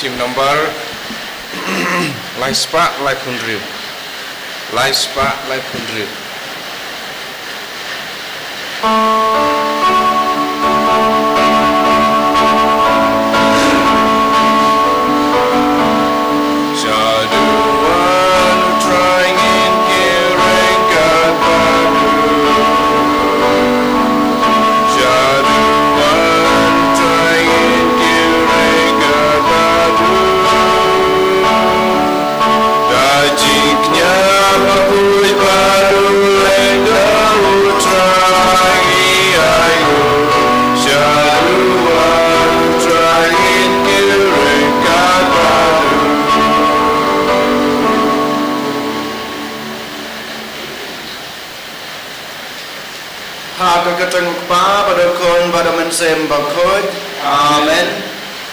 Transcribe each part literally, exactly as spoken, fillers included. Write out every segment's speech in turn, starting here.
Team number lai spah laiphew hynriew. Lai spah laiphew hynriew. Ha ka kyrteng u Kpa bad u Khun bad u Mynsiem Bakhuid. Amen.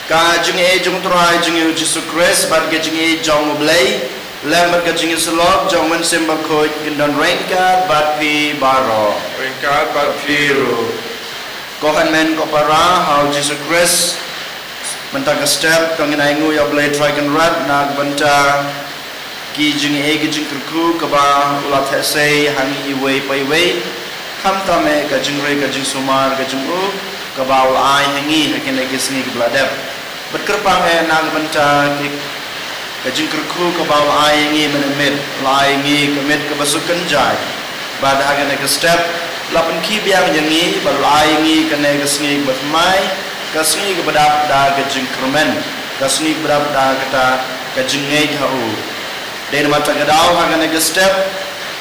Ka jingïeit jong u Trai jong ngi u Jisu Khrist bad ka jingïeit jong u Blei, lem bad ka jingïasyllok jong u Mynsiem Bakhuid, kin don ryngkat bad phi baroh. Ryngkat bad phi ruh. Ko hynmen ko para ha u Jisu Khrist, mynta ka step to ngin ainguh ïa u Blei Trai Kynrad na ka bynta ki jingïeit ki jingkyrkhu kaba u la theh sei ha ngi iwei pa iwei. Khamtam eh ka jingri ka jingsumar ka jong u kaba u la ai ha ngi ha kine ki sngi kiba la dep. Bad kyrpang eh na ka bynta ki ka jingkyrkhu kaba u la ai ha ngi mynne mynmiet, u la ai ha ngi ka miet kaba suk kynjai. Bad ha kane ka step la pynkhih biang ïa ngi bad u la ai ha ngi kane ka sngi kaba thymmai, ka sngi kaba dap da ka jingkyrmen, ka sngi kaba dap da kata ka jingngeit ha u. Dei namar kata ka daw ha kane ka step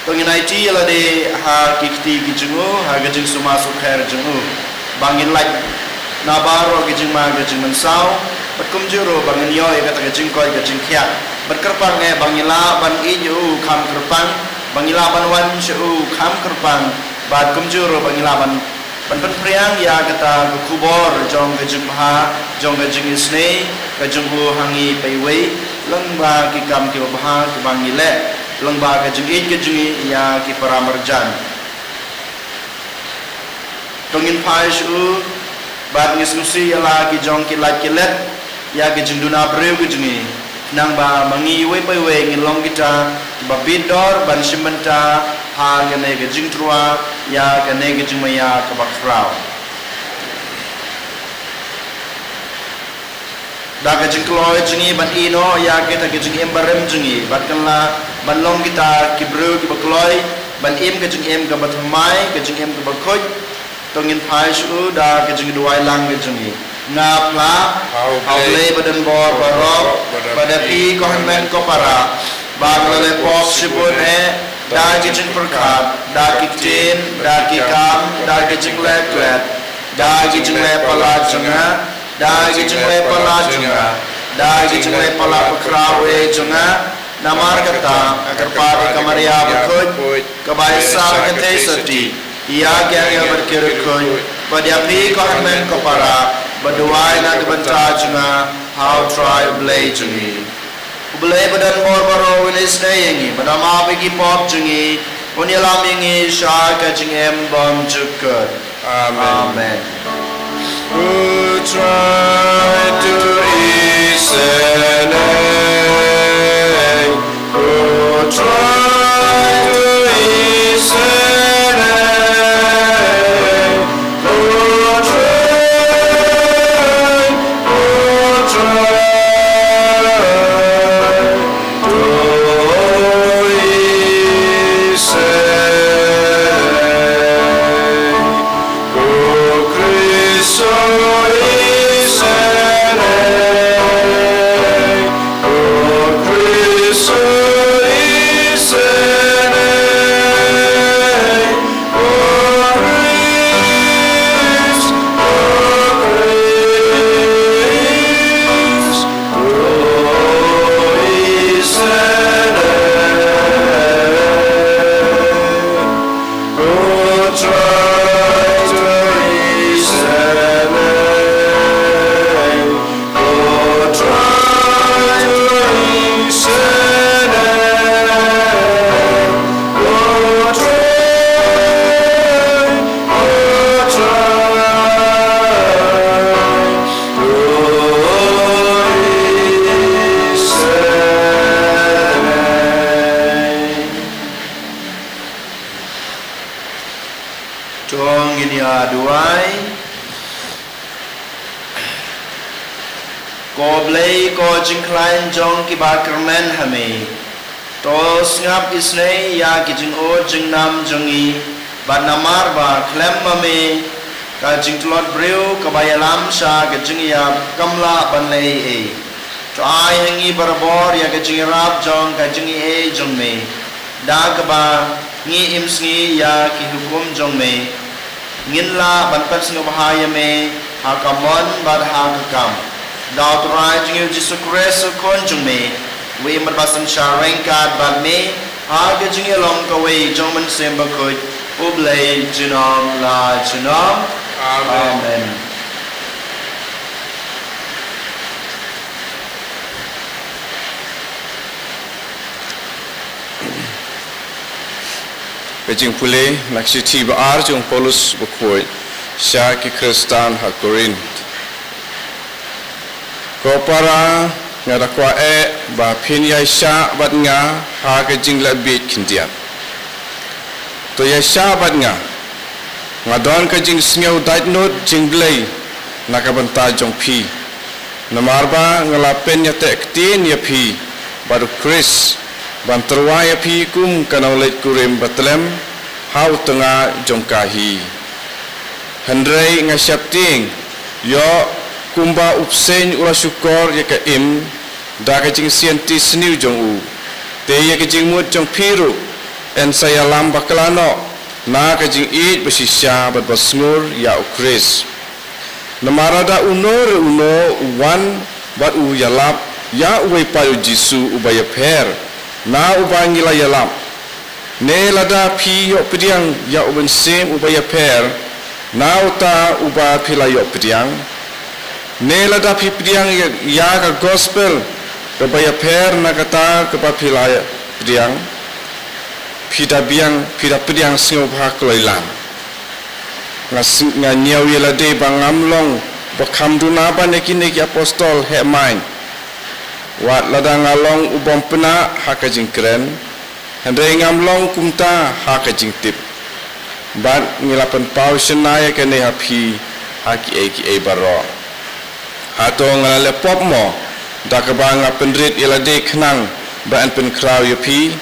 to ngin aiti ïa lade ha ki kti ki jong u, ha ka jingsumar sukher jong u, ba ngin lait na baroh ki jingma ka jingmynsaw, bad kumjuh ruh ba ngin ïoh ïa kata ka jingkoit ka jingkhiah. Bad kyrpang eh ba ngin lah ban ïeit ïa u kham kyrpang, ba ngin lah ban wan sha u kham kyrpang, bad kumjuh ruh ba ngin lah ban ban pynphriang ïa kata ka khubor jong ka jingbha, jong ka jingisynei ka jong u ha ngi pa iwei, lyngba ki kam kiba bha kiba ngi leh, lyngba ka jingïeit ka jong ngi ïa ki para marjan. To ngin phai sha u bad ngin sngewsih ïa la ki jong ki lait ki let ïa ki jingduna briew ki jong ngi, khnang ba ma ngi iwei pa iwei ngin long kita kiba bit dor ban shim bynta ha kane ka jingtyrwa ïa kane ka jingmaïa kaba khraw. Da ka jingkloi jong ngi ban ïehnoh ïa kita ki jingim barim jong ngi, bad kan lah ban long kita ki briew kiba kloi ban im ka jingim kaba thymmai, ka jingim kaba khuid. To ngin phai sha u da ka jingduwai lang ka jong ngi. Nga phla ha u Blei ba don bor baroh, ba da phi ko hynmen ko para, ba nga la leh pop shibun eh, da ki jingpyrkhat, da ki ktien, da ki kam, da ki jingleh klet, da ki jingleh palat jong nga, da ki jingleh palat jong nga, da ki jingleh palat bakhraw eh jong nga. Namar kata nga kyrpad ïa ka Maria bakhuid, kaba ïasah ka theisotti ïa ki angel bad ki riewkhuid, bad ïa phi ko hynmen ko para, bad duwai na ka bynta jong nga ha u Trai u Blei jong ngi. U Blei ba don bor baroh un isynei ïa ngi, bad un map ïa ki pop jong ngi, un ïalam ïa ngi sha ka jingim bymjukut. Amen. Amen. U Trai to isynei, u Trai to isynei, u Trai, u Trai to isynei. Ko Khrist to isynei. Duwai. Ko Blei, ko jingkhlaiñ jong kiba kyrmen ha me. To sngap isynei ïa ki jingud jingnam jong ngi, bad namar ba khlem ma me ka jingtlot briew kaba ïalam sha ka jingïap kam lah ban leh ei ei. To ai ha ngi barabor ïa ka jingïarap jong ka jingaiei jong me, da kaba ngi im sngi ïa ki hukum jong me. Ngin lah ban pynsngewbha ïa me ha ka mon bad ha ka kam. Da U Trai jong ngi U Jisu Khrist U Khun jong me, uba im bad ba synshar ryngkat bad me ha ka jingïalong kawei jong U Mynsiem Bakhuid, U Blei junom la junom. Amen. Amen. Ka jingpule na ka shithi ba ar jong u Paulus bakhuid sha ki Khristan ha Korinth. Ko para, nga da kwah eh ba phin ïaishah bad nga ha ka jingleh bieit khyndiat. To ïaishah bad nga. Nga don ka jingsngew daitnud jingblei na ka bynta jong phi. Namar ba nga la pynïateh ktien ïa phi bad U Khrist, ban tyrwa ïa phi kum ka nongleit kurim batlem ha u tnga jong ka hi. Hynrei nga sheptieng, ïoh kumba u bseiñ u la shukor ïa ka im da ka jingsianti sniew jong u, te ïa ka jingmut jong phi ruh yn sa ïalam bakla noh na ka jingïeit bashisha bad basngur ïa U Khrist. Namar lada uno re uno u wan bad u ïalap ïa uwei pat U Jisu uba ïapher na uba ngi la ïalap, ne lada phi ïoh pdiang ïa U Mynsiem uba ïapher na uta uba phi la ïoh pdiang, ne lada phi pdiang ïa, ïa ka gospel kaba ïapher na kata kaba phi la pdiang, phi da biang, phi da pdiang sngewbha kloi lang. Nga s-, nga ñiew ïa lade ba ngam long ba kham duna ban ïa kine ki apostol heh maiñ. Wat lada nga long u bym pynah ha ka jingkren, hynrei ngam long kumta ha ka jingtip. Bad ngi la pynpaw shynna ïa kane ha phi ha kiei kiei baroh. Hato nga la leh pop mo da kaba nga pynrit ïa lade khnang ba yn pynkhraw ïa phi?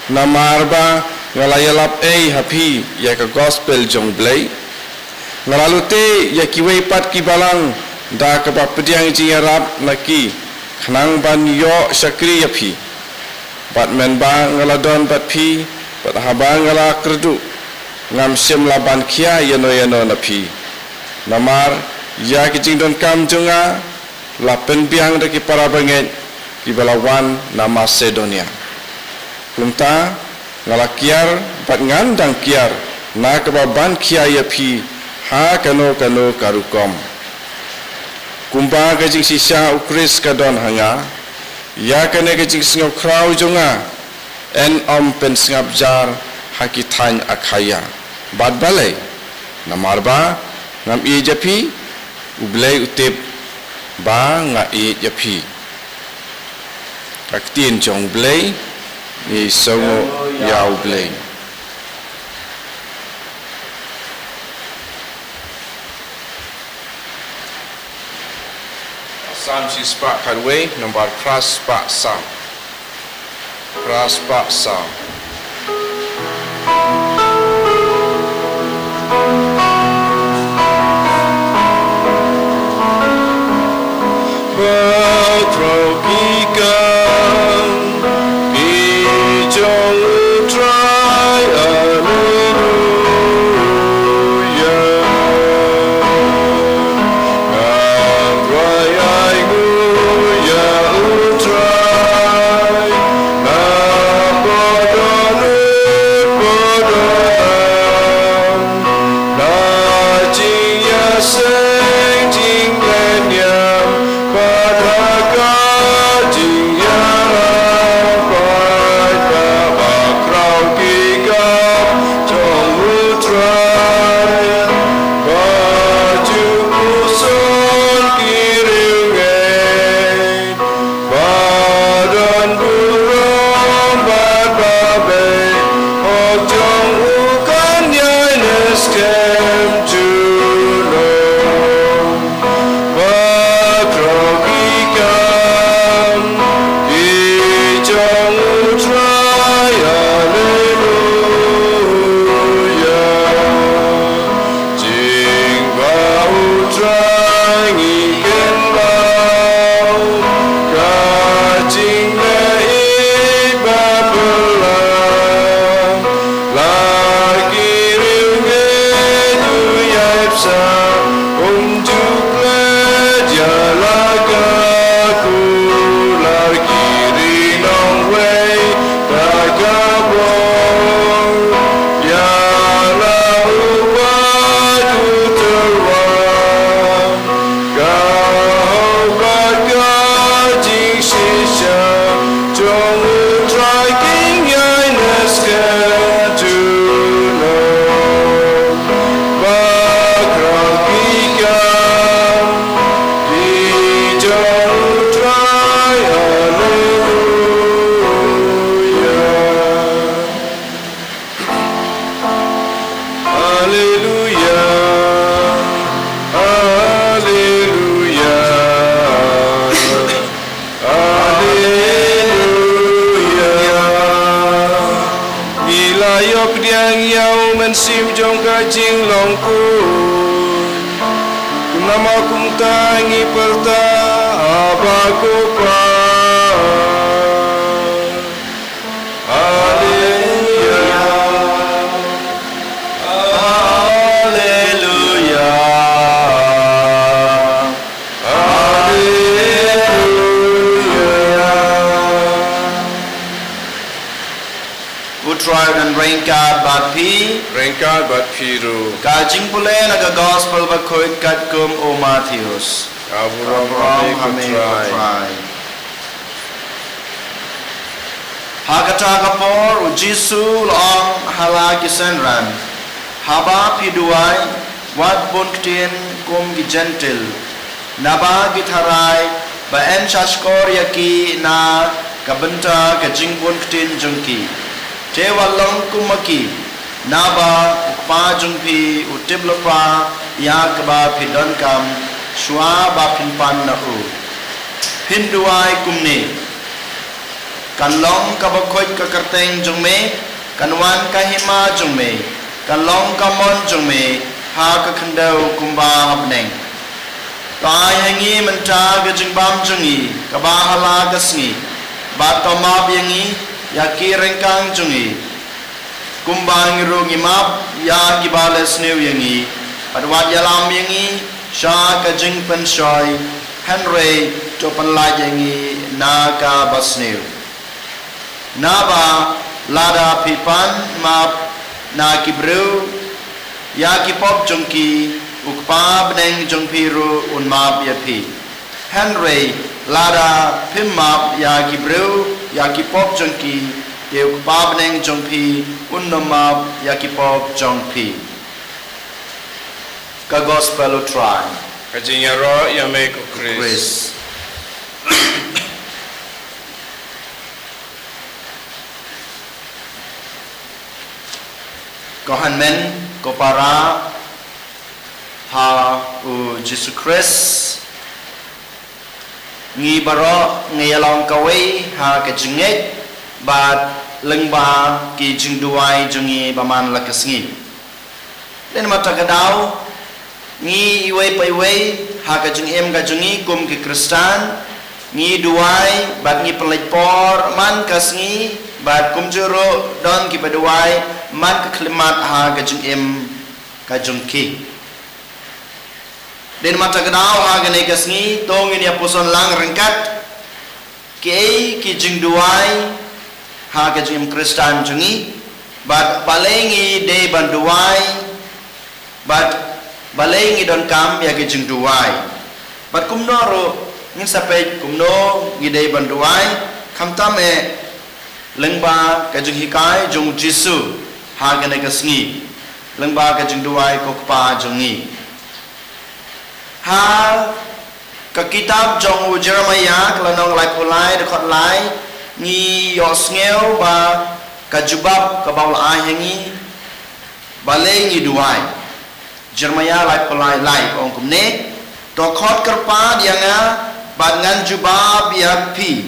Namar ba nga la ïalap ei ha phi ïa ka gospel jong U Blei? Nga la lute ïa kiwei pat ki balang da kaba pdiang jingïarap na ki, khnang ban ïoh shakri ïa phi. Bad mynba nga la don bad phi, bad haba nga la kyrduh, ngam shym la ban khia ïano ïano na phi. Namar ïa ki jingdonkam jong nga la pynbiang da ki para bangeit kiba la wan na Masedonia. Kumta nga la kiar bad ngan dang kiar na kaba ban khia ïa phi ha kano kano ka rukom. Kumba ka jingshisha U Khrist ka don ha nga, ïa kane ka jingsngewkhraw jong nga yn ym pynsngap jar ha ki thaiñ Akhaia. Bad balei? Namar ba ngam ïeit ïa phi, U Blei u tip ba nga ïeit ïa phi. Ka ktien jong U Blei. Ngi sngewnguh ïa U Blei. Salm shispah khatwei, nambar phra spah saw. Phra spah saw. Ba thrang ki kan ki jong U Trai, Alleluia. Ngan duwai ai nguh ïa U Trai, na ka dohnud ka Sim jong ka jinglong khuid. Kumno ma kumta ngi pyrta, Abba ko Pa. Haleluya. Haleluya. Haleluya. U Trai un ryngkat bad phi. Ryngkat bad phi ruh. Ka jingpule na ka Gospel bakhuid katkum u Mathaios. Ka burom ha me ko Trai. Ha kata ka por u Jisu u la ong ha la ki synran, haba phi duwai, wat bun ktien kum ki Jentil, naba ki tharai ba yn shahshkor ïa ki na ka bynta ka jingbun ktien jong ki. Te wat long kum ma ki, naba u Kpa jong phi u tip lypa ïa kaba phi donkam shuwa ba phin pan na u. Phin duwai kumne: Kan long kaba khuid ka kyrteng jong me, kan wan ka hima jong me, kan long ka mon jong me ha ka khyndew kumba ha bneng. To ai ha ngi mynta ka jingbam jong ngi kaba ha la ka sngi, bad to map ïa ngi ïa ki ryngkang jong ngi, kumba ngi ruh ngi map ïa kiba leh sniew ïa ngi, bad wat ïalam ïa ngi sha ka jingpynshoi, hynrei to pynlait ïa ngi na kaba sniew. Naba lada phi pan map na ki briew ïa ki pop jong ki, u Kpa bneng jong phi ruh un map ïa phi. Hynrei lada phim map ïa ki briew ïa ki pop jong ki, te u Kpa bneng jong phi un ym map ïa ki pop jong phi. Ka Gospel u Trai. Ka jingïaroh ïa me ko Khrist. Ko hynmen ko para ha u Jisu Khrist, ngi baroh ngi ïalong kawei ha ka jingngeit bad lyngba ki jingduwai jong ngi ba man la ka sngi. Dei namar kata ka daw, ngi iwei pa iwei ha ka jingim ka jong ngi kum ki Khristan, ngi duwai bad ngi pynleit por man ka sngi, bad kumjuh ruh don kiba duwai man ka khyllipmat ha ka jingim ka jong ki. Dei namar kata ka daw ha kane ka sngi to ngin ïa puson lang ryngkat kiei ki jingduwai ha ka jingim Khristan jong ngi, bad balei ngi dei ban duwai, bad balei ngi donkam ïa ki jingduwai, bad kumno ruh ngin sa peit kumno ngi dei ban duwai, khamtam eh lyngba ka jinghikai jong u Jisu ha kane ka sngi, lyngba ka jingduwai ko Kpa jong ngi. Ha ka kitab jong u Jeremiah ka lynnong laiphew lai dkhot lai, ngi ïohsngew ba ka jubab kaba u la ai ha ngi, balei ngi duwai. Jeremiah laiphew lai lai ka ong kumne: To khot kyrpad ïa nga bad ngan jubab ïa phi,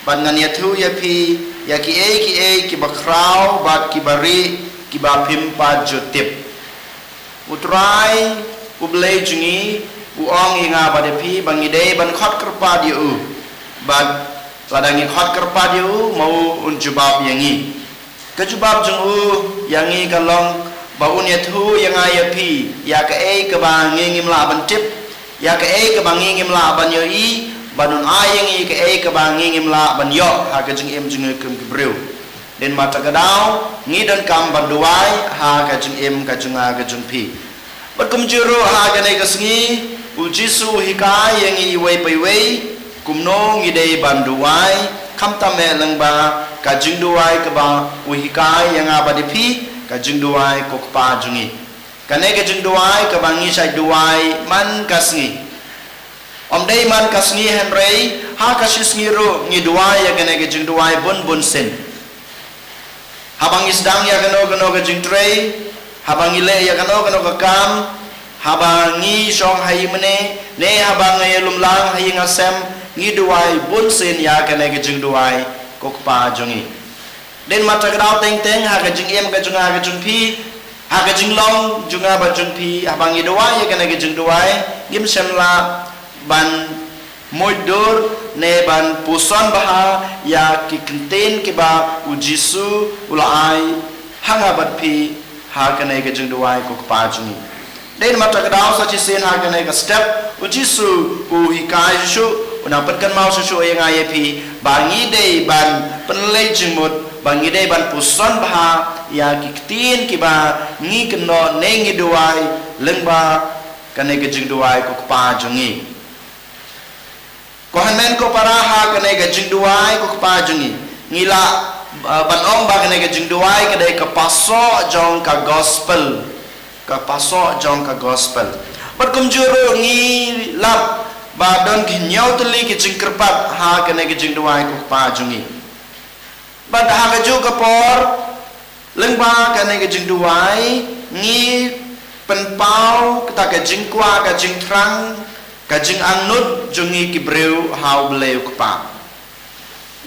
bad ngan ïathuh ïa phi ïa kiei kiei kiba khraw bad kiba rieh kiba phim pat ju tip. U Trai U Blei jong ngi u ong ïa nga bad ïa phi ba ngi dei ban khot kyrpad ïa u, bad lada ngi khot kyrpad ïa u, ma u un jubab ïa ngi. Ka jubab jong u ïa ngi ka long ba un ïathuh ïa nga ïa phi ïa kaei kaba ngi ngim lah ban tip, ïa kaei kaba ngi ngim lah ban ïohi, bad un ai ïa ngi kaei kaba ngi ngim lah ban ïoh ha ka jingim jong ngi kum ki briew. Dei namar kata ka daw ngi donkam ban duwai ha ka jingim ka jong nga ka jong phi. Bad kumjuh ruh ha kane ka sngi u Jisu u hikai ïa ngi iwei pa iwei kumno ngi dei ban duwai, khamtam eh lyngba ka jingduwai kaba u hikai ïa nga bad ïa phi, ka jingduwai ko Kpa jong ngi. Kane ka jingduwai kaba ngi shait duwai man ka sngi. Ym dei man ka sngi hynrei ha ka shi sngi ruh ngi duwai ïa kane ka jingduwai bun bun sien. Haba ngi sdang ïa kano kano ka jingtrei, haba ngi leh ïa kano kano ka kam, haba ngi shong ha ïingmane, ne haba ngi ïalum lang ha ïing ha sem, ngi duwai bun sien ïa kane ka jingduwai ko Kpa jong ngi. Dei namar kata ka daw teng teng ha ka jingim ka jong nga ka jong phi, Ha ka jinglong jong nga bad jong phi, haba ngi duwai ïa kane ka jingduwai, ngim shym lah ban muid dur ne ban puson bha ïa ki ktien kiba U Jisu u la ai ha nga bad phi ha kane ka jingduwai ko Kpa jong ngi. Dei namar kata ka daw sa shisien ha kane ka step U Jisu u hikai shuh shuh, u nang pynkynmaw shuh shuh ïa nga ïa phi ba ngi dei ban pynleit jingmut, ba ngi dei ban puson bha ïa ki ktien kiba ngi kynnoh ne ngi duwai lyngba kane ka jingduwai ko Kpa jong ngi. Ko hynmen ko para, ha kane ka jingduwai ko Kpa jong ngi, ngi lah, uh, ban ong ba kane ka jingduwai ka dei ka pasoh jong ka gospel. Ka pasoh jong ka gospel. Bad kumjuh ruh ngi lap ba don ki hynñiew tylli ki jingkyrpad ha kane ka jingduwai ko Kpa jong ngi. Bad ha kajuh ka por, lyngba kane ka jingduwai, ngi pynpaw kata ka jingkwah, ka jingthrang, ka jingangnud jong ngi ki briew ha U Blei u Kpa.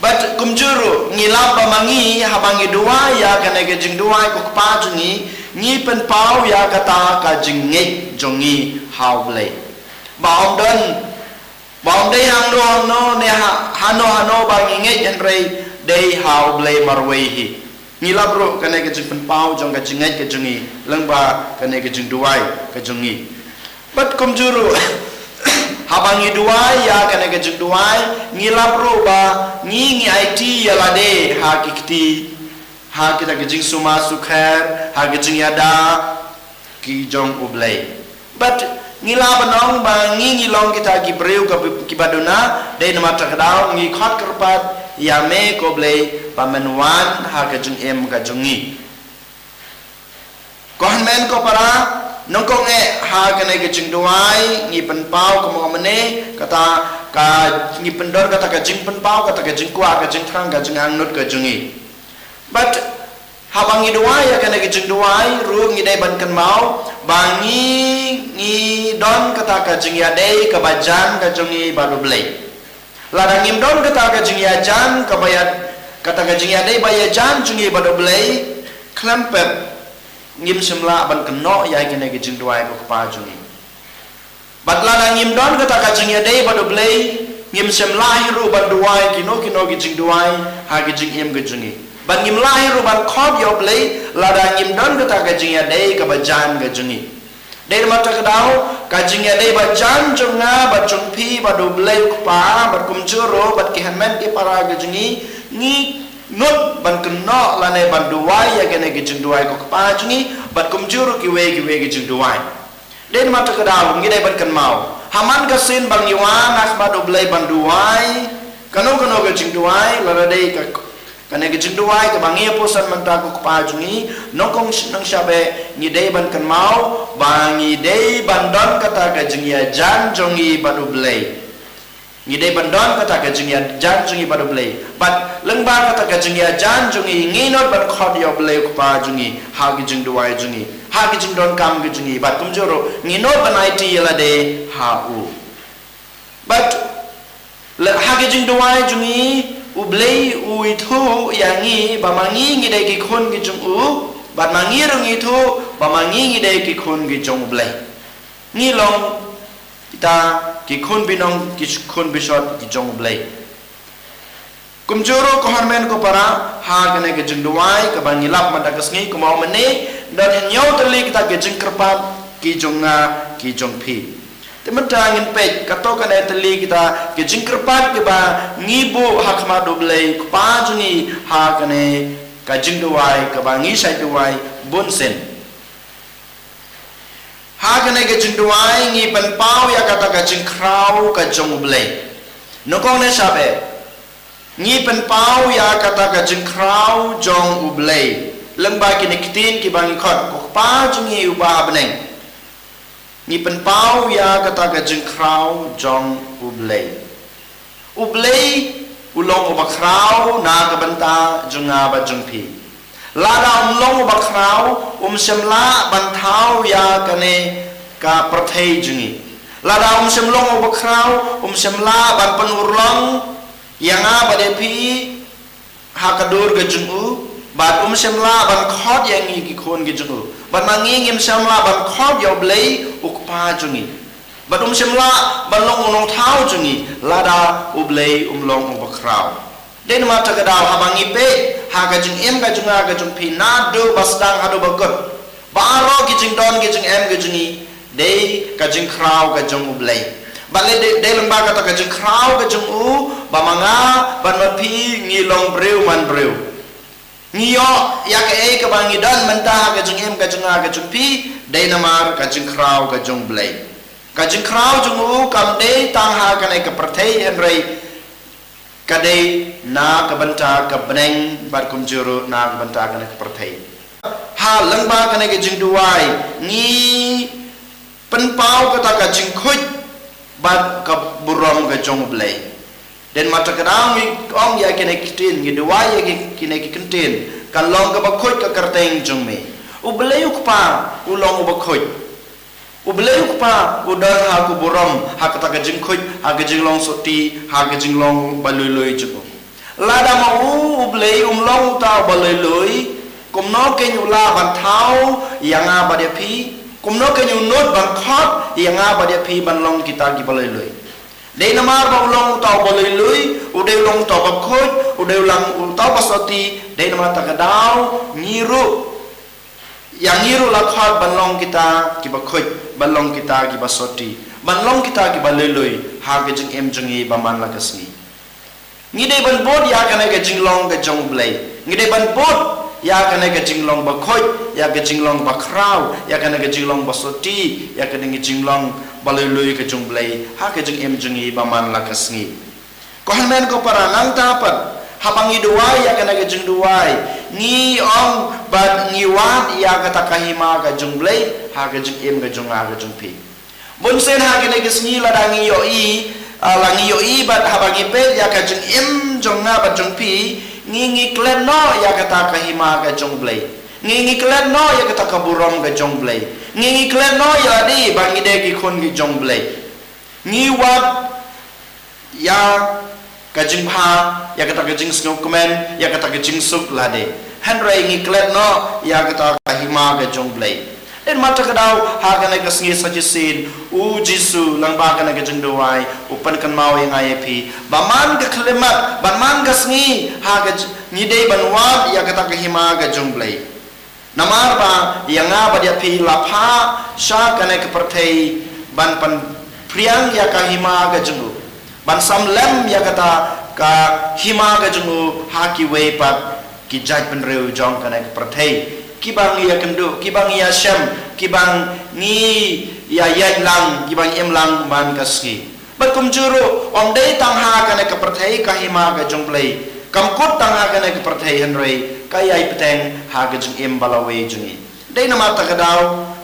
Bad kumjuh ruh, ngi lap ba ma ngi, haba ngi duwai ïa kane ka jingduwai ko Kpa jong ngi, ngi pynpaw ïa kata ka jingngeit jong ngi ha U Blei. Ba ym don, ba ym dei hangno hangno ne ha, hano hano ba ngi ngeit, hynrei dei ha U Blei marwei hi. Ngi lap ruh kane ka jingpynpaw jong ka jingngeit ka jong ngi lyngba kane ka jingduwai ka jong ngi. Bad kumjuh ruh, haba ngi duwai ïa kane ka jingduwai, ngi lap ruh ba ngi, ngi aiti ïa lade ha ki kti, ha kita ki jingsumar sukher, ha ki jingïada ki jong U Blei. Bad ngi lah ban ong ba ngi, ngi long kita ki briew ka, kiba duna, dei namar kata ka daw ngi khot kyrpad ïa me ko Blei ba men wan ha ka jingim ka jong ngi. Ko hynmen ko para, nyngkong eh ha kane ka jingduwai ngi pynpaw kumno mynne, kata ka, ngi pyndon kata ka jingpynpaw, kata ka jingkwah, ka jingthrang, ka jingangnud ka jong ngi. Bad haba ngi duwai ïa kane ka jingduwai ruh ngi dei ban kynmaw ba ngi, ngi don kata ka jingïadei kaba jan ka jong ngi bad U Blei. Lada ngim don kata ka jingïajan kaba ïa, kata ka jingïadei ba ïajan jong ngi bad U Blei, khlem pep ngim shym lah ban kynnoh ïa kane ka jingduwai ko Kpa jong ngi. Bad lada ngim don kata ka jingïadei bad U Blei, ngim shym lah hi ruh ban duwai kino kino ki jingduwai ha ki jingim ka jong ngi. Bad ngim lah hi ruh ban khot ïa U Blei lada ngim don kata ka jingïadei kaba jan ka jong ngi. Dei namar kata ka daw, ka jingïadei ba jan jong nga bad jong phi bad U Blei u Kpa, bad kumjuh ruh bad ki hynmen ki para ka jong ngi, ngi nud ban kynnoh lane ban duwai ïa kane ka jingduwai ko Kpa jong ngi, bad kumjuh ruh kiwei kiwei ki jingduwai. Dei namar kata ka daw, ngi dei ban kynmaw, ha man ka sien ba ngi wan ha khmat U Blei ban duwai kano kano ka jingduwai, lada dei ka, kane ka jingduwai kaba ngi ïa puson mynta ko Kpa jong ngi, nyngkong sh-, nyngkong shaba ngi dei ban kynmaw ba ngi dei ban don kata ka jingïajan jong ngi bad U Blei. Ngi dei ban don kata ka jingïajan jong ngi bad U Blei. Bad lyngba kata ka jingïajan jong ngi, ngi nud ban khot ïa U Blei u Kpa jong ngi ha ki jingduwai jong ngi, ha ki jingdonkam ki jong ngi, bad kumjuh ruh ngi nud ban aiti ïa lade ha u. Bad la, ha ki jingduwai jong ngi, U Blei u ithuh ïa ngi ba ma ngi ngi dei ki khun ki jong u, bad ma ngi ruh ngi ithuh ba ma ngi ngi dei ki khun ki jong U Blei. Ngi long kita ki khun binong, ki khun bishot ki jong U Blei. Kumjuh ruh ko hynmen ko para, ha kane ka jingduwai kaba ngi lap mynta ka sngi, kumba ong mynne, don hynñiew tylli kita ki jingkyrpad ki jong nga, ki jong phi. Te mynta ngin peit katto katne tylli kita ki jingkyrpad kiba ngi buh ha khmat U Blei u Kpa jong ngi ha kane ka jingduwai kaba ngi shait duwai bunsien. Ha kane ka jingduwai ngi pynpaw ïa kata ka jingkhraw ka jong U Blei. Nyngkong ne shaba, ngi pynpaw ïa kata ka jingkhraw jong U Blei lyngba kine ki ktien kiba ngi khot, ko Kpa jong ngi uba ha bneng. Ngi pynpaw ïa kata ka jingkhraw jong U Blei. U Blei u long uba khraw na ka bynta jong nga bad jong phi. Lada um long uba khraw, um shym lah ban thaw ïa kane ka pyrthei jong ngi. Lada um shym long uba khraw, um shym lah ban pynurlong ïa nga bad ïa phi ha ka dur ka jong u, Bad um shym lah ban khot ïa ngi ki khun ki jong u. Bad ma ngi ngim shym lah ban khot ïa U Blei U Kpa jong ngi. Bad um shym lah ban long u nongthaw jong ngi lada U Blei um long u bakhraw. Dei namar kata ka daw haba ngi peit ha ka jingim ka jong nga ka jong phi naduh ba sdang haduh ba kut, baroh ki jingdon ki jingem ka jong ngi dei ka jingkhraw ka jong U Blei. Bad lei dei, dei lyngba kata ka jingkhraw ka jong u ba ma nga bad ma phi ngi long briew man briew. Ngi ïoh ïa kaei kaba ngi don mynta ha ka jingim ka jong nga ka jong phi dei namar ka jingkhraw ka jong U Blei. Ka jingkhraw jong u kam dei tang ha kane ka pyrthei hynrei ka dei na ka bynta ka bneng bad kumjuh ruh na ka bynta kane ka pyrthei. Ha lyngba kane ka jingduwai ngi pynpaw kata ka jingkhuid bad ka burom ka jong U Blei. Dei namar kata ka daw ngi ong ïa kine ki ktien, ngi duwai ïa ki, kine ki ktien, kan long kaba khuid ka kyrteng jong me. U Blei U Kpa u long uba khuid. U Blei U Kpa u don ha ka burom, ha kata ka jingkhuid, ha ka jinglong sotti, ha ka jinglong ba lui lui jong u. Lada ma u U Blei um long uta uba lui lui, kumno kein u lah ban thaw ïa nga bad ïa phi? Kumno kein u nud ban khot ïa nga bad ïa phi ban long kita kiba lui lui? Dei namar ba u long uta uba lui lui, u dei u long uta uba khuid, u dei u long uta uba sotti, dei namar kata ka daw ngi ruh, ïa ngi ruh la khot ban long kita kiba khuid, ban long kita kiba sotti, ban long kita kiba lui lui ha ka jingim jong ngi ba man la ka sngi. Ngi dei ban bud ïa kane ka jinglong ka jong U Blei. Ngi dei ban bud ïa kane ka jinglong ba khuid, ïa ka jinglong ba khraw, ïa kane ka jinglong ba sotti, ïa kane ka jinglong ba lui lui ka jong U Blei ha ka jingim jong ngi ba man la ka sngi. Ko hynmen ko para, nangta pat haba ngi duwai ïa kane ka jingduwai, ngi ong bad ngi wad ïa kata ka hima ka jong U Blei ha ka jingim ka jong nga ka jong phi. Bun sien ha kine ki sngi lada ngi ïohi, ah, la ngi ïohi bad haba ngi peit ïa ka jingim jong nga bad jong phi, ngi, ngi klet noh ïa kata ka hima ka jong U Blei. Ngi, ngi klet noh ïa kata ka burom ka jong U Blei. Ngi, ngi klet noh ïa lade ba ngi dei ki khun ki jong U Blei. Ngi wad ïa ka jingbha, ïa kata ka jingsngewkmen, ïa kata ka jingsuk lade. Hynrei ngi klet noh ïa kata ka hima ka jong U Blei. Dei namar kata ka daw ha kane ka sngi sa shisien, U Jisu lyngba kane ka jingduwai u pynkynmaw ïa nga ïa phi ba man ka khyllipmat, ba man ka sngi ha ka j-, ngi dei ban wad ïa kata ka hima ka jong U Blei. Namar ba ïa nga bad ïa phi la phah sha kane ka pyrthei ban pynphriang ïa ka hima ka jong u, ban sam lem ïa kata ka hima ka jong u ha kiwei pat ki jaitbynriew jong kane ka pyrthei, kiba ngi ïakynduh, kiba ngi ïashem, kiba ngi ïa ïaid lang, kiba ngi im lang man ka sngi. Bad kumjuh ruh, ym dei tang ha kane ka pyrthei ka hima ka jong U Blei, kam kut tang ha kane ka pyrthei hynrei ka ïai bteng ha ka jingim ba lawei jong ngi. Dei namar kata ka daw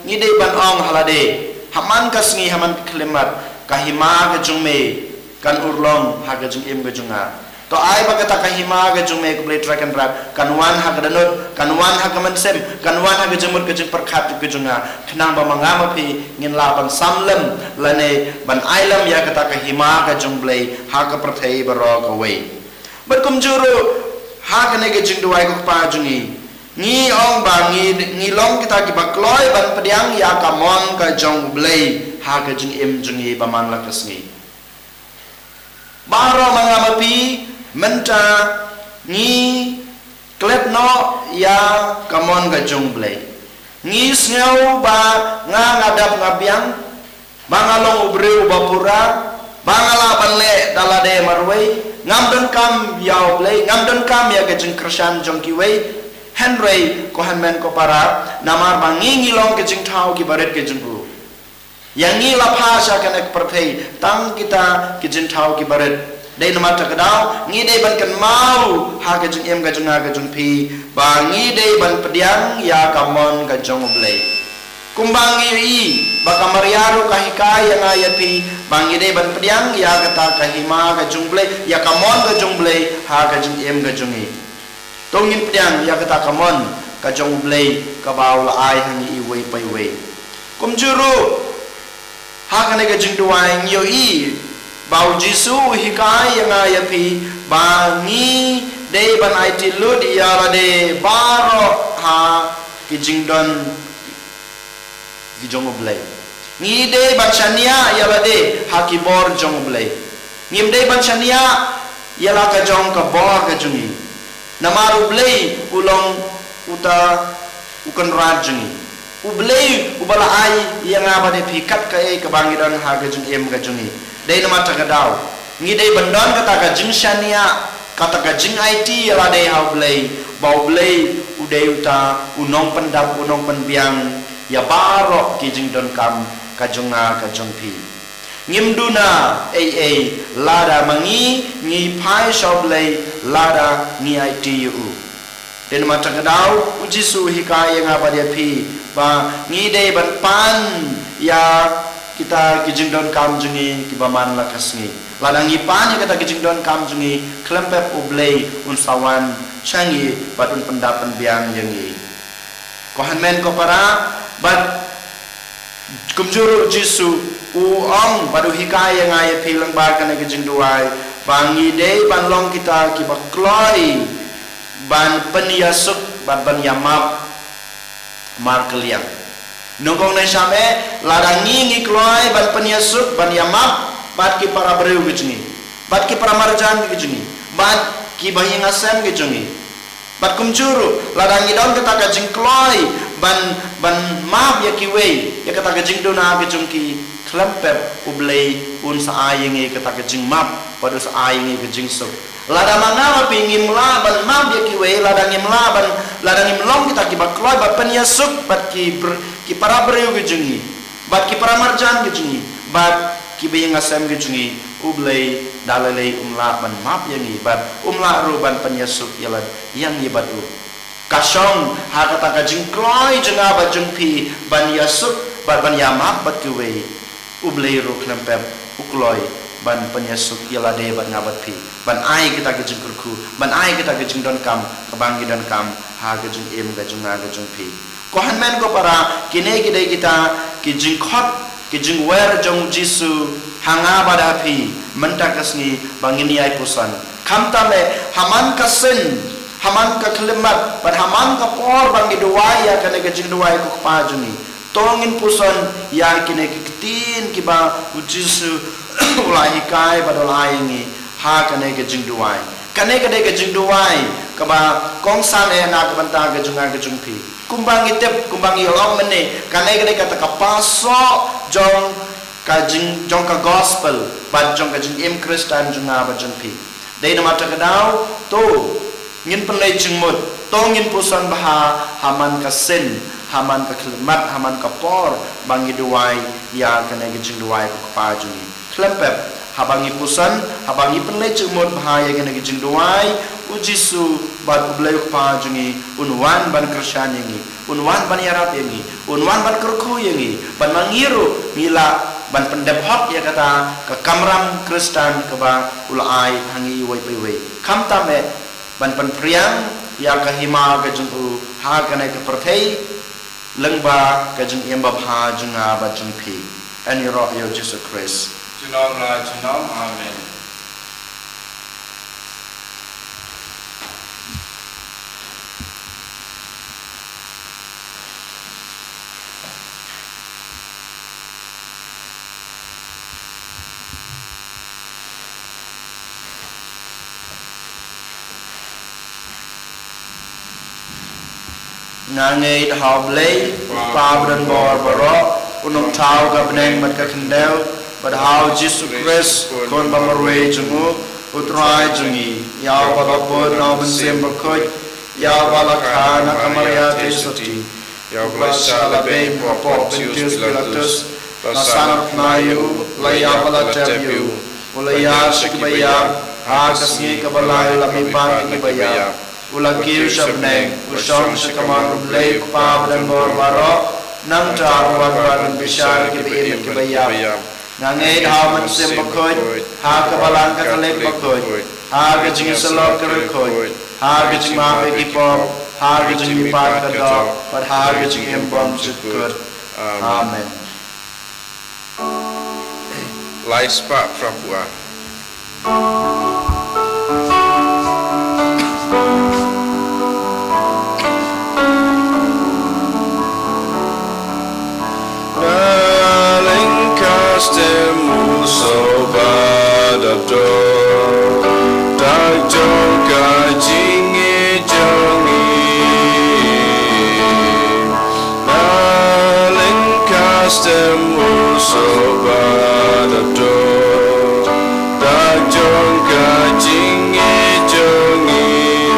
ngi dei ban ong ha lade, ha man ka sngi, ha man ka khyllipmat, ka hima ka jong me kan urlong ha ka jingim ka jong nga. To ai ba kata ka hima ka jong me, ko Blei Trai Kynrad, kan wan ha ka dohnud, kan wan ha ka mynsiem, kan wan ha ka jingmut ka jingpyrkhat ka jong nga, khnang ba ma nga ma phi ngin lah ban sam lem lane ban ai lem ïa kata ka hima ka jong U Blei ha ka pyrthei baroh kawei. Bad kumjuh ruh ha kane ka jingduwai, ko Kpa jong ngi, ngi ong ba ngi, ngi long kita kiba kloi ban pdiang ïa ka mon ka jong U Blei ha ka jingim jong ngi ba man la ka sngi. Baroh ma nga ma phi mynta ngi klet noh ïa ka mon ka jong U Blei. Ngi sngew ba nga, nga dap nga biang, ba nga long u briew uba pura, ba nga lah ban leh da lade marwei, ngam donkam ïa U Blei, ngam donkam ïa ka jingkyrshan jong kiwei. Hynrei ko hynmen ko para, namar ba ngi, ngi long ka jingthaw kiba rit ka jong u. Ïa ngi la phah sha kane ka pyrthei tang kita ki jingthaw kiba rit. Dei namar kata ka daw ngi dei ban kynmaw ha ka jingim ka jong nga ka jong phi ba ngi dei ban pdiang ïa ka mon ka jong U Blei. Kumba ngi ïohi ba ka Maria ruh ka hikai ïa nga ïa phi ba ngi dei ban pdiang ïa kata ka hima ka jong U Blei, ïa ka mon ka jong U Blei ha ka jingim ka jong ngi. To ngin pdiang ïa kata ka mon ka jong U Blei kaba u la ai ha ngi iwei pa iwei. Kumjuh ruh ha kane ka jingduwai ngi ïohi ba U Jisu u hikai ïa nga ïa phi ba ngi dei ban aiti lut ïa lade baroh ha ki jingdon ki jong U Blei. Ngi dei ban shaniah ïa lade ha ki bor jong U Blei. Ngim dei ban shaniah ïa la ka jong ka bor ka jong ngi. Namar U Blei u long uta u Kynrad jong ngi. U Blei uba la ai ïa nga bad ïa phi kat kaei kaba ngi don ha ka jingim ka jong ngi. Dei namar kata ka daw ngi dei ban don kata ka jingshaniah, kata ka jingaiti ïa lade ha U Blei, ba U Blei u dei uta u nongpyndap, u nongpynbiang ïa baroh ki jingdonkam ka jong nga ka jong phi. Ngim duna ei ei lada ma ngi ngi phai sha U Blei, lada ngi aiti ïa u. Dei namar kata ka daw U Jisu u hikai ïa nga bad ïa phi ba ngi dei ban pan ïa kita ki jingdonkam jong ngi kiba man la ka sngi. Lada ngi pan ïa kita ki jingdonkam jong ngi, khlem pep U Blei un sa wan sha ngi bad un pyndap pynbiang ïa ngi. Ko hynmen ko para, bad kumjuh ruh U Jisu u ong bad u hikai ïa nga ïa phi lyngba kane ka jingduwai ba ngi dei ban long kita kiba kloi ban pynïasuk bad ban ïamap markylliang. Nyngkong ne shame, lada ngi ngi kloi ban pynïasuk ban ïamap bad ki para briew ki jong ngi, bad ki para marjan ki jong ngi, bad kiba ïing ha sem ki jong ngi. Bad kumjuh ruh, lada ngi don kata ka jingkloi ban, ban map ïa kiwei ïa kata ka jingduna ka jong ki, khlem pep U Blei un sa ai ïa ngi kata ka jingmap bad un sa ai ïa ngi ka jingsuk. Lada ma nga ma phi ngim lah ban map ïa kiwei, lada ngim lah ban, lada ngim long kita kiba kloi ban pynïasuk bad ki br-, ki para briew ki jong ngi, bad ki para marjan ki jong ngi, bad kiba ïing ha sem ki jong ngi, U Blei da lei lei um lah ban map ïa ngi bad um lah ruh ban pynïasuk ïa lade ïa ngi bad u. Ka shong ha kata ka jingkloi jong nga bad jong phi ban ïasuk bad ban ïamap bad kiwei. U Blei ruh khlem pep u kloi ban pynïasuk ïa lade bad nga bad phi, ban ai kita ki jingkyrkhu, ban ai kita ki jingdonkam kaba ngi donkam ha ka jingim ka jong nga ka jong phi. Ko hynmen ko para, kine ki dei kita ki jingkhot, ki jingwer jong U Jisu ha nga bad ha phi mynta ka sngi ba ngin ïai puson. Khamtam eh ha man ka sien, ha man ka khyllipmat bad ha man ka por ba ngi duwai ïa kane ka jingduwai ko Kpa jong ngi, to ngin puson ïa kine ki ktien kiba U Jisu u la hikai bad u la ai ïa ngi ha kane ka jingduwai. Kane ka dei ka jingduwai kaba kongsan eh na ka bynta ka jong nga ka jong phi. Kumba ngi tip, kumba ngi ïoh mynne, kane ka dei kata ka pasoh jong ka jing, jong ka gospel bad jong ka jingim Khristan jong nga bad jong phi. Dei namar kata ka daw, to ngin pynleit jingmut, to ngin puson bha ha man ka sien, ha man ka khyllipmat, ha man ka por ba ngi duwai ïa kane ka jingduwai ko Kpa jong ngi. Khlem pep, haba ngi puson, haba ngi pynleit jingmut bha ïa kane ka jingduwai, U Jisu bad U Blei U Kpa jong ngi un wan ban kyrshan ïa ngi, un wan ban ïarap ïa ngi, un wan ban kyrkhu ïa ngi, ban ma ngi ruh ngi lah ban pyndep hok ïa kata ka kamram Khristan kaba u la ai ha ngi iwei pa iwei. Khamtam eh ban pynphriang ïa ka hima ka jong u ha kane ka pyrthei, lyngba ka jingim babha jong nga bad jong phi. Yn ïaroh ïa U Jisu Khrist. Junom la junom. Amen. Nga ngeit ha U Blei, U Kpa badonbor baroh, U Nongthaw ka bneng bad ka khyndew, bad ha U Jisu Khrist, Khun ba marwei jong U, U Trai jong ngi, ïa uba la put na U Mynsiem Bakhuid, ïa uba la kha na ka Maria Theisotti, ïa uba la shah la beiñ hapoh Pontius Pilatus, la sahnarphna ïa u, la ïap bad la tep ïa u, u la ïaid sha kiba ïap, ha ka sngi kaba lai u la mihpat ïa kiba ïap, u la kiew sha bneng, u shong sha kamon U Blei U Kpa badonbor baroh, nangta un wan ban bishar ïa kiba im bad kiba ïap. Nga ngeit ha U Mynsiem Bakhuid, ha ka Balang Katholik bakhuid, ha ka jingïasyllok ka riewkhuid, ha ka jingmap ïa ki pop, ha ka jingmihpat ka doh, bad ha ka jingim bymjukut. Amen. Lai spah phra phew ar. Tem u soh bad u dur, dak jong ka jingngeit jong ngi.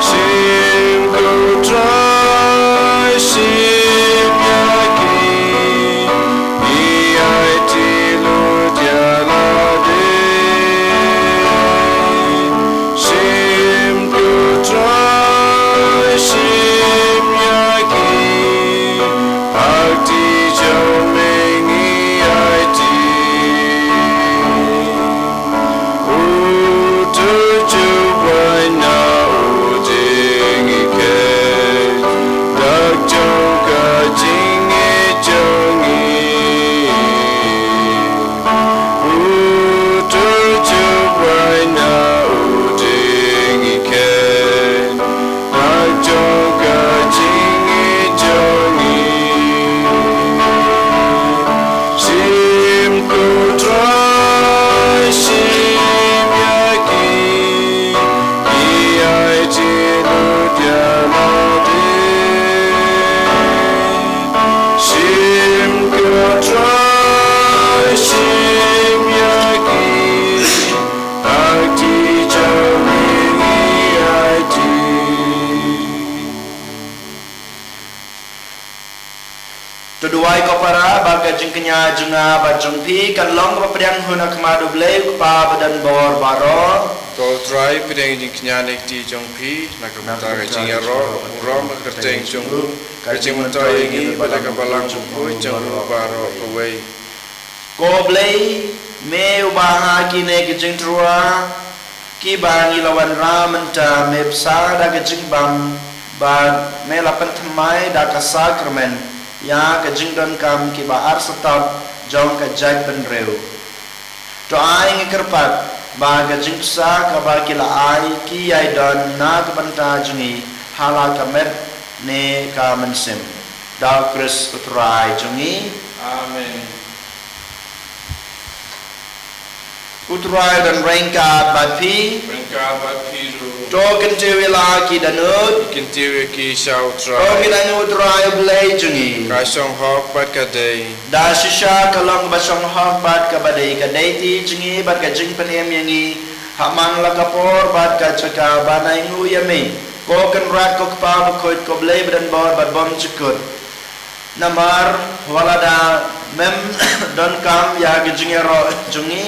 Shim ko Trai, shim ïa ki, ngi aiti lut ïa lade. Shim ko Trai, shim ïa ki, ha kti jong me ngi aiti. Uto u jubab na u jingïeit, dak jong ka jingngeit jong ngi. Uto u jubab na u jingïeit, dak jong ka jingngeit jong ngi. Shim ko Trai, shim ïa ki, ngi aiti lut ïa lade. Shim ko Trai, shim ïa ki, ha kti jong me ngi aiti. To duwai ko para ba ka jingkñia jong nga bad jong phi kan long kaba pdiang hun ha khmat U Blei U Kpa badonbor baroh. Ko Trai, pdiang jingkñia na ka kti jong phi na ka bynta ka jingïaroh burom ha ka kyrteng jong u, ka jingmyntoi ïa ngi bad ha ka balang bakhuid jong u baroh kawei. Ko Blei, me uba ha kine ki jingtyrwa kiba ngi la wanrah mynta me bsa da ka jingbam, bad me la pynthymmai da ka sakramen ïa ka jingdonkam kiba ar satap jong ka jaitbynriew. To ai ngi kyrpad ba ka jingbsa kaba ki la ai ki ïai don na ka bynta jong ngi ha la ka met ne ka mynsiem. Da U Khrist U Trai jong ngi. Amen. U Trai don ryngkat bad phi. Ryngkat bad phi ruh. To kyntiew ïa la ki dohnud. Kyntiew ïa ki sha U Trai. To kynthei ïa U Trai U Blei jong ngi. Ka shong hok bad ka dei. Da shisha ka long kaba shong hok bad kaba dei, ka dei kti jong ngi bad ka jingpynim ïa ngi ha man la ka por bad ka jaka ban ainguh ïa me, ko Kynrad, ko Kpa bakhuid, ko Blei badonbor bad bymjukut. Namar wat la da mem donkam ïa ka jingïaroh jong ngi,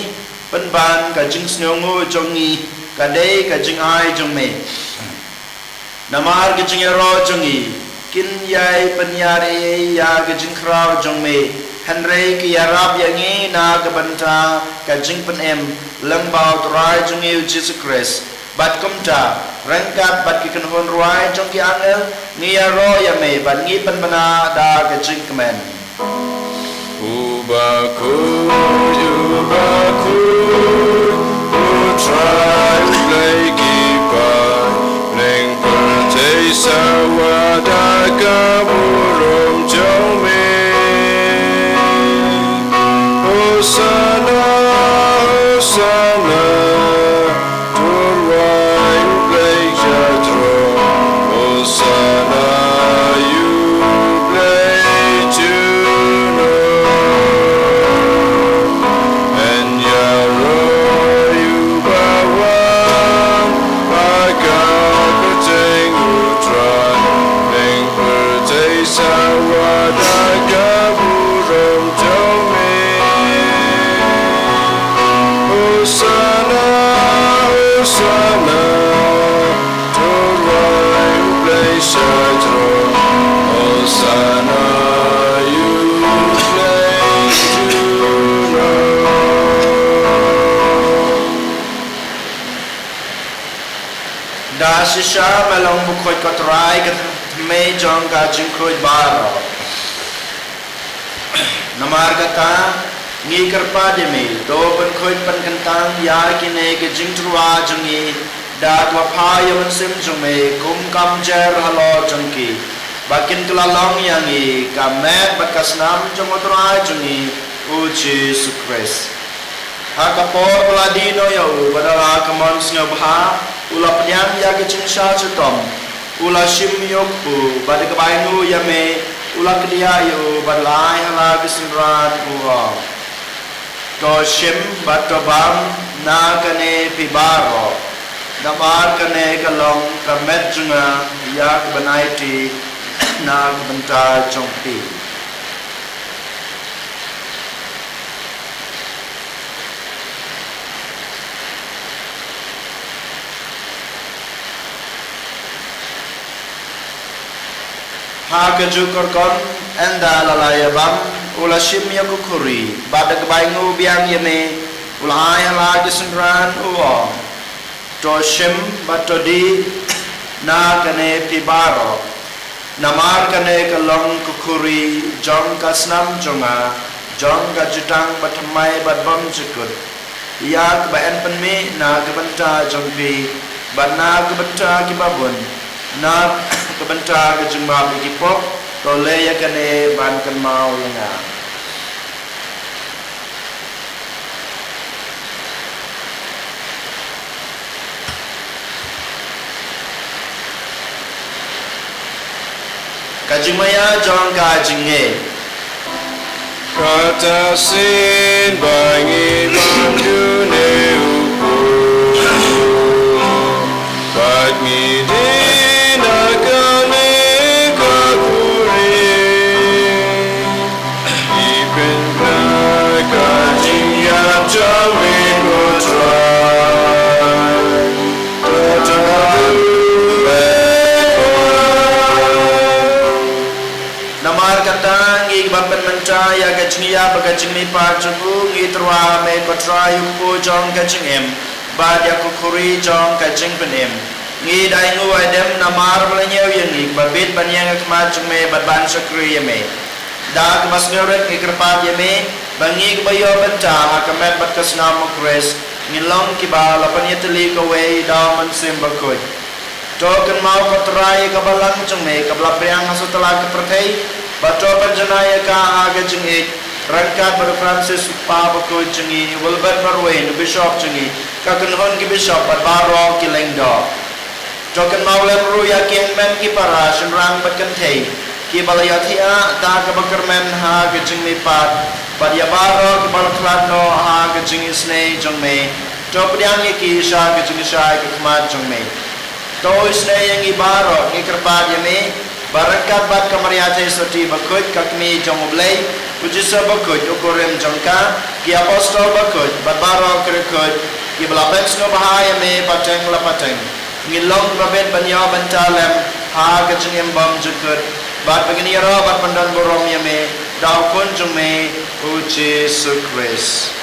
pynban ka jingsngewnguh jong ngi ka dei ka jingai jong me. Namar ka jingïaroh jong ngi kin ïai pynïar ei ei ïa ka jingkhraw jong me, hynrei ka ïarap ïa ngi na ka bynta ka jingpynim lyngba U Trai jong ngi U Jisu Khrist. Bad kumta, ryngkat bad ki kynhun rwai jong ki angel, ngi ïaroh ïa me bad ngi pynbna da ka jingkmen. U bakhuid, u bakhuid, U Trai U Blei ki paidbah, ïing pyrthei sawa da ka burom jong me. Hosana, Hosana, to rwai U Blei sha throne. Hosana ïa U Blei junom. Yn ïaroh ïa uba wan ha ka kyrteng U Trai. Ïing pyrthei sawa da ka burom jong me. Hosana, Hosana, to rwai U Blei sha throne. Hosana ïa U Blei junom. Da shisha me long bakhuid, ko Trai, ka thymmei jong ka jingkhuid baroh. Namar kata, ngi kyrpad ïa me, to pynkhuid pynkyntang ïa kine ki jingtyrwa jong ngi da kaba phah ïa U Mynsiem jong me kum ka mjer halor jong ki, ba kin kylla long ïa ngi ka met bad ka snam jong U Trai jong ngi U Jisu Khrist. Ha ka por ba la die noh ïa u, bad da la ka mon sngewbha u la pdiang ïa ka jingshah shitom, u la shim ïa u kpu, bad da kaba ainguh ïa me, U la kdiah ïa u bad la ai ha la ki synran u ong, "To shim bad to bam na kane phi baroh, namar kane ka long ka met jong nga ïa ka ban aiti na ka bynta jong phi." Ha kajuh ka rukom, ynda la la ïa bam, u la shim ïa ka khuri, bad da kaba ainguh biang ïa me, u la ai ha la ki synran u ong, "To shim bad to dih na kane phi baroh, namar kane ka long ka khuri jong ka snam jong nga, jong ka jutang bathymmai bad bymjukut, ïa kaba yn pynmih na ka bynta jong phi bad na ka bynta kiba bun, na ka bynta ka jingmap ïa ki pop. To leh ïa kane ban kynmaw ïa nga." Ka jingmaïa jong ka jingngeit. Kata sien ba ngi bam jong u Trai, bad ngi dih na kane ka khuri. Ngi pynbna ka jingïap jong me ko Trai. To jong me ko. Namar kata ngi bam ban mynta ïa ka jingïap bad ka jingmihpat jong u, ngi tyrwa ha me ko Trai u kpu jong ka jingim, bad ïa ka khuri jong ka jingpynim. Ngi da ainguh aidem namar ba la ñiew ïa ngi, ba bit ban ïeng ha khmat jong me bad ban shakri ïa me. Da kaba sngewrit ngi kyrpad ïa me, ba ngi kiba ïoh bynta ha ka met bad ka snam u Khrist, ngin long kiba la pynïatylli kawei da u Mynsiem Bakhuid. To kynmaw ko Trai ïa ka balang jong me kaba la pdiang ha satlak ka pyrthei, bad to pynjanai ïa ka ha ka jingïeit, ryngkat bad u Francis u kpa bakhuid jong ngi, u Wilbert Marwein u bishop jong ngi, ka kynhun ki bishop bad baroh ki lyngdoh. To kynmaw lem ruh ïa ki hynmen ki para shynrang bad kynthei, kiba la ïohthiah da kaba kyrmen ha ka jingmihpat, bad ïa baroh kiba la khlad noh ha ka jingisynei jong me. To pdiang ïa ki sha ka jingshai ka khmat jong me. To isynei ïa ngi baroh, ngi kyrpad ïa me, ba ryngkat bad ka Maria Theisotti bakhuid, ka kmie jong u Blei, u Joseph bakhuid u kurim jong ka, ki apostol bakhuid bad baroh ki riewkhuid, kiba la pynsngewbha ïa me pateng la pateng, ngin long ba bit ban ïoh bynta lem ha ka jingim bymjukut, bad ba ngin ïaroh bad pyndonburom ïa me da u Khun jong me u Jisu Khrist.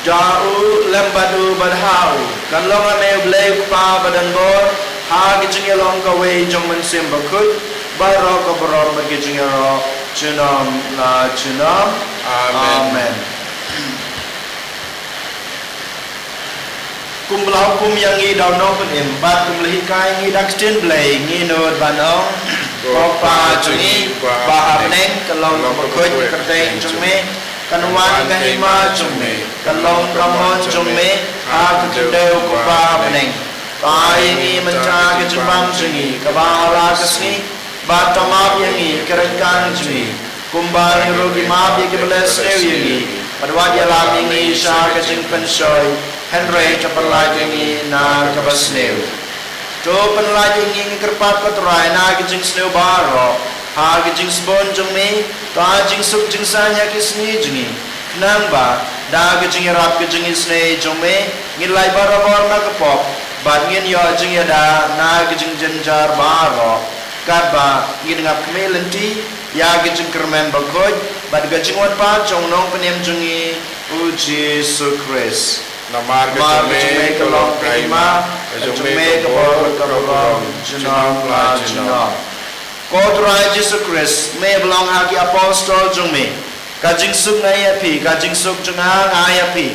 Da u, lem bad u, bad ha u, kan long ha me u Blei u Kpa badonbor, ha ka jingïalong kawei jong u Mynsiem Bakhuid, baroh ka burom bad ka jingïaroh junom la junom. Amen. Amen. Kumba la hukum ïa ngi da u Nongpynim, bad kumba la hikai ïa ngi da ka ktien Blei, ngin nud ban ong: Ko Kpa jong ngi ba ha bneng, kan long bakhuid ka kyrteng jong me, kan wan ka hima jong me, kan long ka mon jong me ha ka khyndew kumba ha bneng. To ai ïa ngi mynta ka jingbam jong ngi kaba ha la ka sngi, bad to map ïa ngi ki ryngkang jong ngi, kumba ngi ruh ngi map ïa kiba la sniew ïa ngi, bad wat ïalam ïa ngi sha ka jingpynshoi, hynrei to pynlait ïa ngi na kaba sniew. To pynlait ïa ngi, ngi kyrpad ko Trai, na ka jingsniew baroh ha ka jingsbun jong me, to ai jingsuk jingsaiñ ha ki sngi jong ngi, khnang ba da ka jingïarap ka jingisynei jong me, ngin lait barabor na ka pop, bad ngin ïoh jingïada na ka jingjynjar baroh, katba ngin ïangap khmih lynti ïa ka jingkyrmen bakhuid bad ka jingwan pat jong u Nongpynim jong ngi u Jisu Khrist. Namar ka jong me ka long ka hima, ka jong me ka bor, ka burom junom la junom. Ko Trai Jisu Khrist, me ba long ha ki apostol jong me: Ka jingsuk nga ai ïa phi, ka jingsuk jong nga nga ai ïa phi.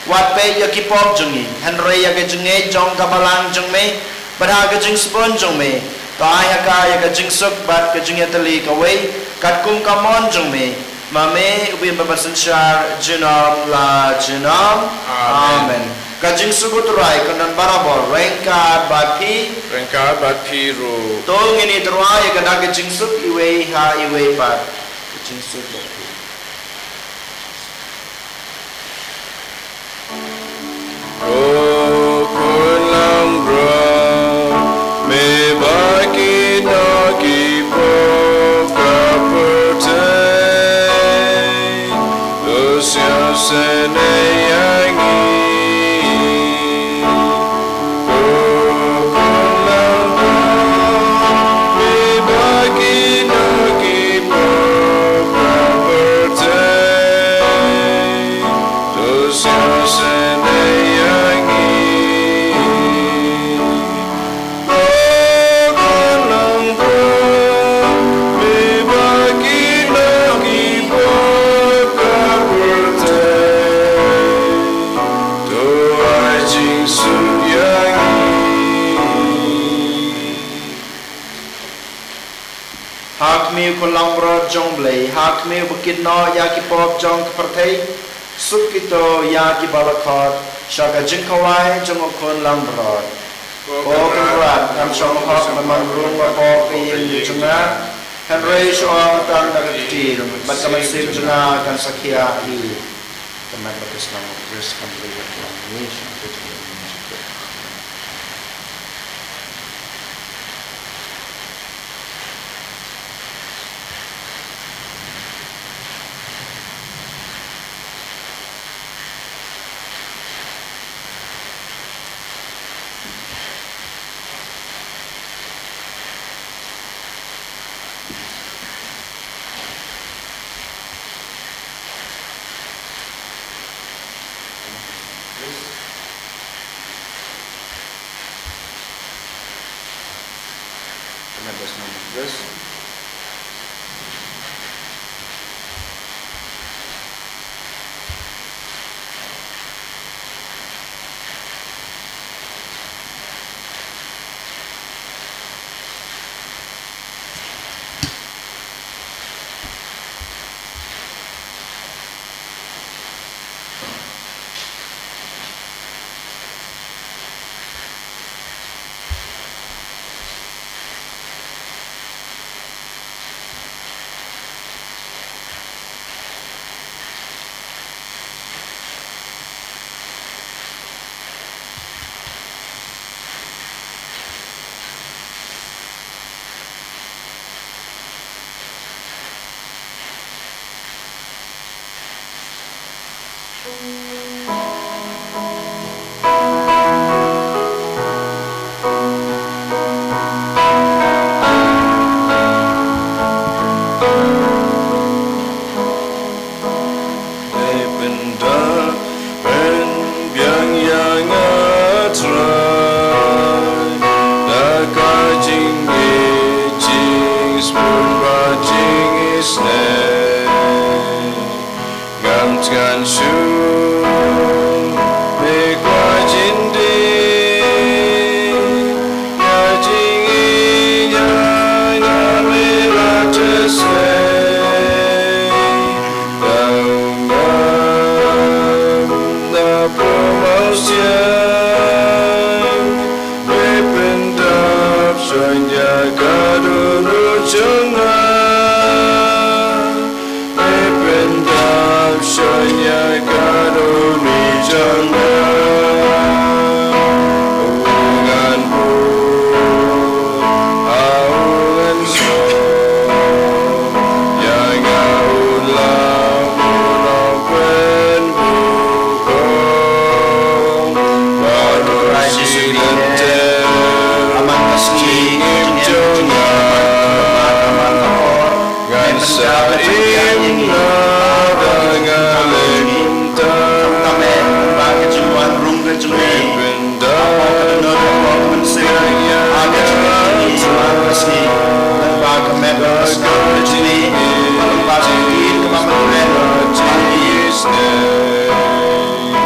Wat peit ïa ki pop jong ngi, hynrei ïa ka jingngeit jong ka balang jong me, bad ha ka jingsbun jong me, to ai ha ka ïa ka jingsuk bad ka jingïatylli kawei, katkum ka mon jong me. Ma me u ba ïeit bad basynshar junom la junom. Amen. Amen. Ka jingsuk u Trai kan don barabor ryngkat bad phi. Ryngkat bad phi ruh. To ngin ïa tyrwa ïa ka dak ka jingsuk iwei ha iwei pat. Ka jingsuk bad phi. Ko Khun langbrot, me bad kino ki pop ka pyrthei, to sngewsynei ïa ngi. Ko Khun langbrot, me bad kino ki pop ka pyrthei, to sngewsynei ïa ngi. Ko Khun langbrot, me bad kino ki pop ka pyrthei, to ai jingsuk ïa ngi. Ha khmih u Khun langbrot jong u Blei, ha khmih u ba kit noh ïa ki pop jong ka pyrthei, suk kito ïa kiba la khot sha ka jingkhawai jong u Khun langbrot. Ko Kynrad, ngam shong hok ban rung ha ka pop ka ïing jong nga, hynrei shu ong tang da ka ktien bad ka mynsiem jong nga kan sa khia hi. Ka met baptisma u Khrist kan ïa ka long ngi sha ka jingim. Dei pyndap pynbiang ïa nga Trai da ka jingngeit, jingsngewbha, jingisynei. Ngam tngan shuh me kwah jin die, ka jingïeit jong nga me la teh sei. Da u ngam na pyrshah mawsiang, me pyndap shon ïa ka dohnud jong nga. Me pyndap shon ïa ka dohnud jong nga. U ngan buh ha u ngan sngewthuh ïa nga u lam u nongpynbuh kong. Baroh shi lynter jingim jong nga. Ngan sa im na da nga leh kumta. Me pyndap ïa nga Trai.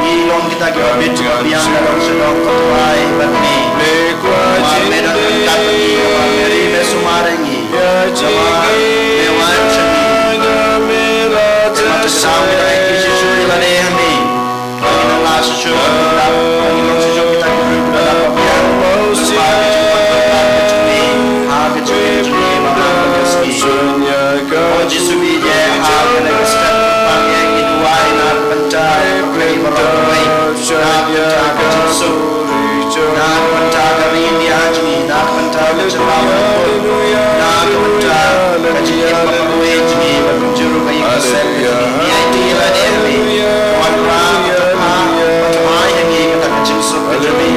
Ngi long kita kiba bit kiba biang na ka dohnud jong ka Trai bad ngi. Namar me don ryngkat bad ngi, namar Mary me sumar ïa ngi. Namar me wan sha ngi. Ba ka roi jong ngi, ba kumjuh ruh ka ïing ka sem ka jong ngi. Ngi aiti ïa lade ha me. Wanrah, ba ka pha, ba ka ai ha ngi kata ka jingsuk ka jong ngi.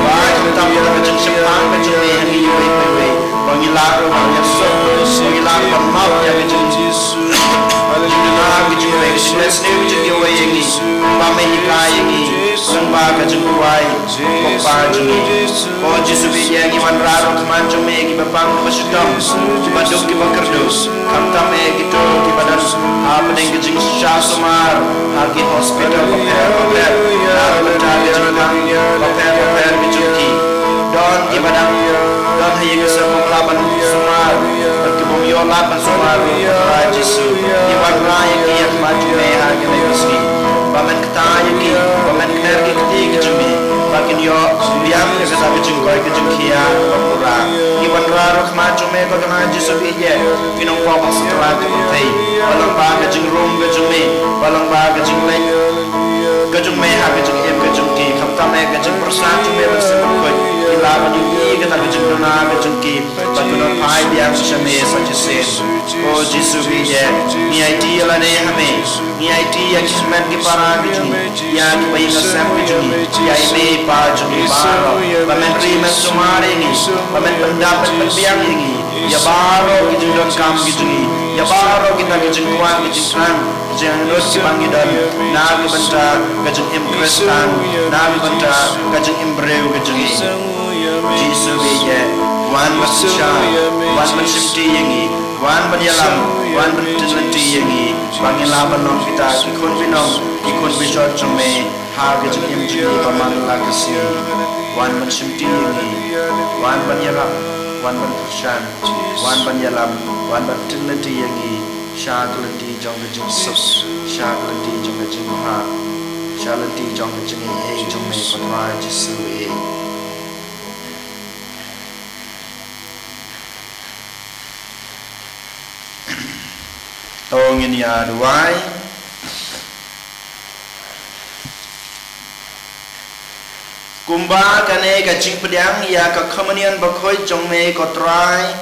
Ba khamtam kata ka jingshemphang ka jong me ha ngi iwei pa iwei. Ba ngi lah ruh ban ïasuk, ba ngi lah ruh ban map ïa ka jing, jingduna ka jong me, ka jingleh sniew ka jong kiwei ïa ngi. Ba me hikai ïa ngi lyngba ka jingduwai. Ko Kpa jong ngi. Ko Jisu, ngi ïa ngi wanrah ruh khmat jong me, kiba pang kiba shitom, kiba duk kiba kyrduh. Khamtam eh kito kiba don hapdeng ka jingshah sumar ha ki hospital bapher bapher, na ka bynta ka jingpang bapher bapher ka jong ki. Don kiba dang don ha ïing ha sem bym lah ban sumar, bad ki bym ïoh lad ban sumar, Trai Jisu. Ngi wanrah ïa ki ha khmat jong me ha kane ka sngi. Ba men kta ïa ki, ba men kner ki kti ki jong ngi, ba kin ïoh biang ïa kata ka jingkoit ka jingkhiah kaba pura. Ngi wanrah ruh khmat jong me, ko Trai Jisu, ïa ki nongpop ha Satlak ka pyrthei, ba lyngba ka jingrung ka jong me, ba lyngba ka jingleit ka jong me ha ka jingim ka jong ki, khamtam eh ka jingpyrshang jong me Mynsiem Bakhuid, ki lah ban ïohi kata ka jingduna ka jong ki, ba kin ym phai biang sha me sa shisien. Ko Jisu, ngi ïa, ngi aiti ïa lade ha me. Ngi aiti ïa ki hynmen ki para ki jong ngi, ïa kiba ïing ha sem ki jong ngi, ïa i mei i pa jong ngi baroh. Ba men ri men sumar ïa ngi, ba men pyndap men pynbiang ïa ngi ïa baroh ki jingdonkam ki jong ngi, ïa baroh kita ki jingkwah ki jingthrang, ki jingangnud kiba ngi don na ka bynta ka jingim Khristan, na ka bynta ka jingim briew ka jong ngi. Jisu, ngi ïa, wan ban synshar, wan ban shimti ïa ngi. Wan ban ïalam, wan ban pynlynti ïa ngi, ba ngin lah ban long kita ki khun binong, ki khun bishop jong me ha ka jingim jong ngi ba man la ka sngi. Wan ban shimti ïa ngi, wan ban ïarap, wan ban kyrshan, wan ban ïalam, wan ban pynlynti ïa ngi sha ka lynti jong ka jingsuk, sha ka lynti jong ka jingbha, sha lynti jong ka jingaiei jong me, ko Trai Jisu, eh. To ngin ïa duwai. Kumba kane ka jingpdiang ïa ka Komunion Bakhuid jong me, ko Trai,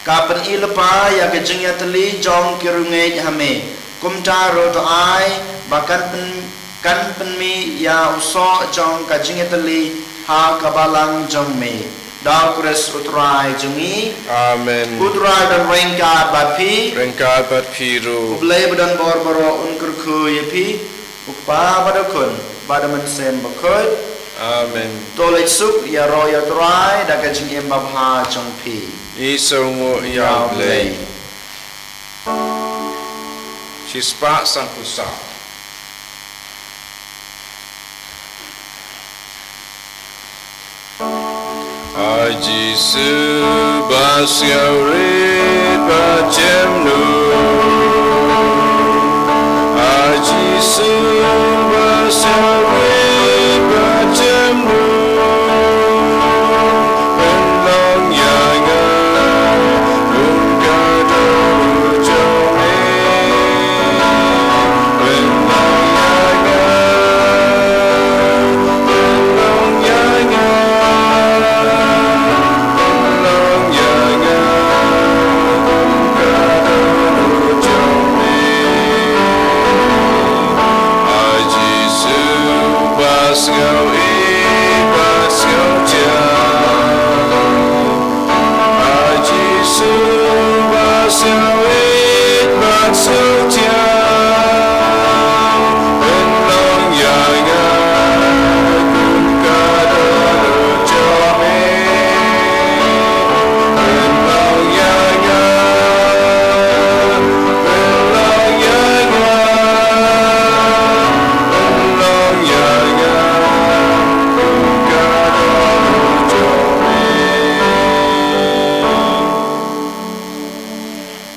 ka pynïaid lypa ïa ka jingïatylli jong ki riewngeit ha me, kumta ruh to ai ba kan pyn kan pynmih ïa u soh jong ka jingïatylli ha ka balang jong me. Da u Khrist u Trai jong ngi. Amen. U Trai don ryngkat bad phi. Ryngkat bad phi ruh. U Blei ba don bor baroh un kyrkhu ïa phi. U Kpa bad u Khun bad u Mynsiem Bakhuid. Amen. To leit suk, ïaroh ïa u Trai da ka jingim babha jong phi. Ngi sngewnguh ïa u Blei. Shispah sanphew saw. A Jisu ba sngewrit ba jem nu. A Jisu ba sngewrit ba jem nu. Pynlong ïa nga kum ka dohnud jong me. Sngewbha sngewbha sngewbha. A Jisu ba sngewrit ba sngewthiang, pynlong ïa nga kum ka dohnud jong me. Pynlong ïa nga, pynlong ïa nga, pynlong ïa nga kum ka dohnud jong me.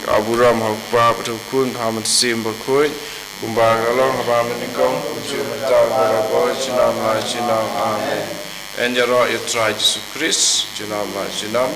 Ka burom ha u Kpa bad ha u Khun bad ha u Mynsiem Bakhuid, kumba ka long ha ba mynnyngkong, kumjuh mynta, barabor, junom la junom. Amen. Yn ïaroh ïa u Trai Jisu Khrist, junom la junom.